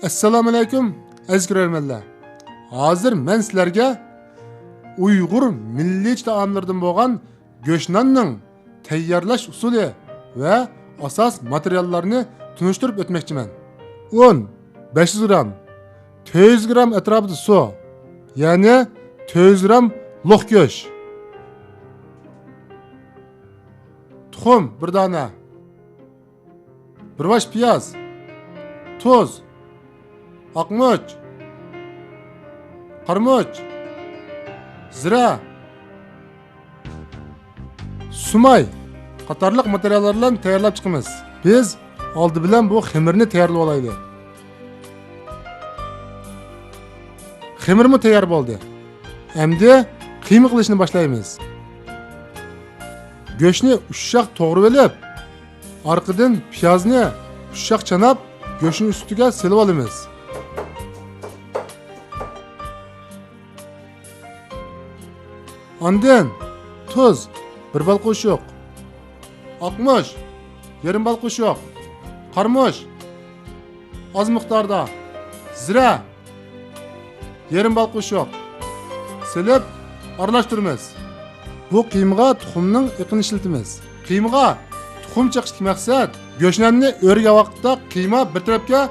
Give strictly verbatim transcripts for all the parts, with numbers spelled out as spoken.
ئەسسالامۇئەلەيكۇم، ئەزىز كۆرەرمەنلەر. ھازىر مەن سىلەرگە ئۇيغۇر مىللىي تائاملىرىدىن بولغان گۆشناننىڭ تەييارلاش ئۇسۇلى ۋە ئاساس ماتېرىياللارنى تونۇشتۇرۇپ ئۆتمەكچىمەن. ئۇن، بەش يۈز گرام، تۆت يۈز گرام ئەتراپىدا سۇ، يەنى تۆت يۈز گرام لوق گۆش. تۇخۇم، بىر دانە. بىر باش پىياز، تۇز، ئاقمۇچ، قارىمۇچ، زىرە، سۇماي قاتارلىق ماتېرىياللار بىلەن تەييارلاپ چىقىمىز. بىز ئالدى بىلەن بۇ خېمىرنى تەييارلىۋالايلى. خېمىرمۇ تەييار بولدى. ئەمدى قىيما قىلىشنى باشلايمىز. گۆشنى ئۇششاق توغرىۋېلىپ، ئارقىدىن پىيازنى ئۇششاق چاناپ، گۆشنىڭ ئۈستىگە سېلىۋالىمىز. ئاندىن تۇز، بىر بال قوشۇق، ئاقمۇچ، يېرىم بال قوشۇق، قارىمۇچ، ئاز مىقداردا، زىرە، يېرىم بال قوشۇق سېلىپ ئارىلاشتۇرىمىز. بۇ قىيمىغا تۇخۇمنىڭ ئېقىنى ئىشلىتىمىز. قىيمىغا تۇخۇم چېقىشتىكى مەقسەت، گۆشناننى ئۆرگەن ۋاقىتتا قىيما بىر تەرەپكە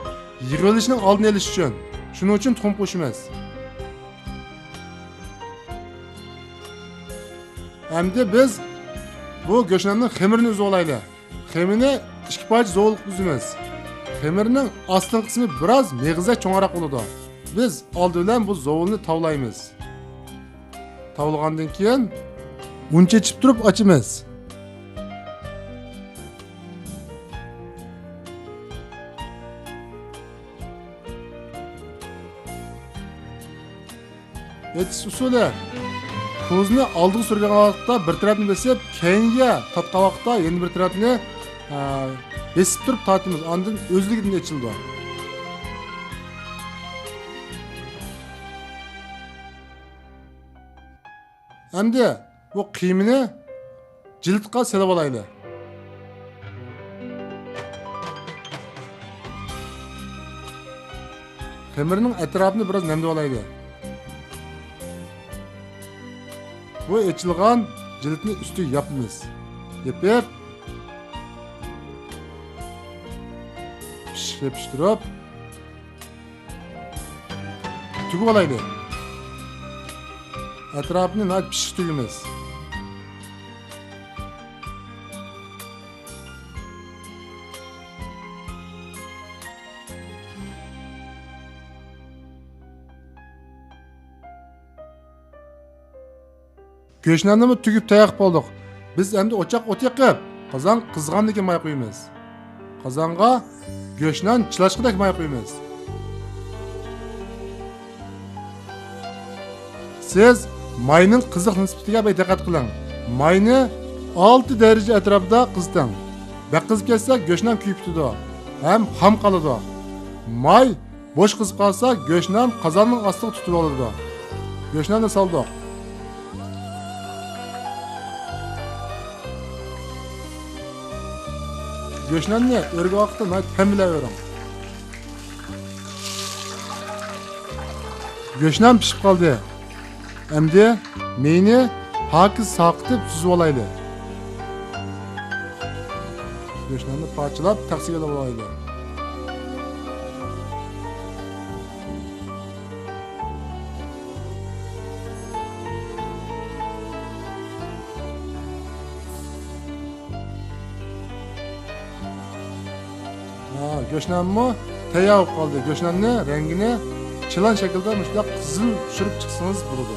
يىغىۋېلىشنىڭ ئالدىنى ئېلىش ئۈچۈن. شۇنىڭ ئۈچۈن تۇخۇم قوشىمىز. ئەمدى بىز بۇ گۆشناننىڭ خېمىرىنى ئۈزۈۋالايلى. خېمىرنى ئىككى پارچە زوۋۇل قىلىپ ئۈزىمىز. خېمىرنىڭ ئاستىنقى قىسمى بىراز مېغىزدەك چوڭراق بولىدۇ. بىز ئالدى بىلەن بۇ زوۋۇلنى تاۋلايمىز. تاۋلىغاندىن كېيىن ئۇن چېچىپ تۇرۇپ ئاچىمىز. ئېتىش ئۇسۇلى. كوزىنى ئالدىغا سۈرگەن ۋاقىتتا بىر تەرەپنى بېسىپ، كەينىگە تارتقان ۋاقىتتا يەنە بىر تەرەپنى، ئە، بېسىپ تۇرۇپ تارتىمىز. ئاندىن ئۆزلۈكىدىن ئېچىلىدۇ. ئەمدى بۇ قىيمىنى جىلىتقا سېلىۋالايلى. خېمىرنىڭ ئەتراپىنى بىراز نەمدىۋالايلى. بۇ ئېچىلغان جىلىتنى ئۈستىگە ياپىمىز. يېپىپ، پىششىق يېپىشتۇرۇپ، تۈگۈۋالايلى. ئەتراپىنى ناھايىتى پىششىق تۈگىمىز. گۆشناننىمۇ تۈگۈپ تەييار قىلىپ بولدۇق. بىز ئەمدى ئوچاققا ئوت يېقىپ، قازان قىزغاندىن كېيىن ماي قۇيىمىز. قازانغا گۆشنان چىلاشقۇدەك ماي قۇيىمىز. سىز ماينىڭ قىزىق نىسبىتىگە بەك دىققەت قىلىڭ. ماينى ئالتە دەرىجە ئەتراپىدا قىزىتىڭ. بەك قىزىپ كەتسە، گۆشنان كۆيۈپ كېتىدۇ ھەم خام قالىدۇ. ماي بوش قىزىپ قالسا، گۆشنان قازاننىڭ ئاستىغا تۇتۇۋالىدۇ. گۆشناننى سالدۇق. گۆشناننى ئۆرگەن ۋاقىتتا ناھايىتى تەم بىلەن ئۆرۈڭ. گۆشنان پىشىپ قالدى. ئەمدى مېيىنى پاكىز ساقىتىپ سۈزۈۋالايلى. گۆشناننى پارچىلاپ تەخسىگە ئېلىۋالايلى. ھا، گۆشنانمۇ تەييار بولۇپ قالدى. گۆشناننى رەڭگىنى چىلان شەكلىدە مۇشۇنداق قىزىل چۈشۈرۈپ چىقسىڭىز بولىدۇ.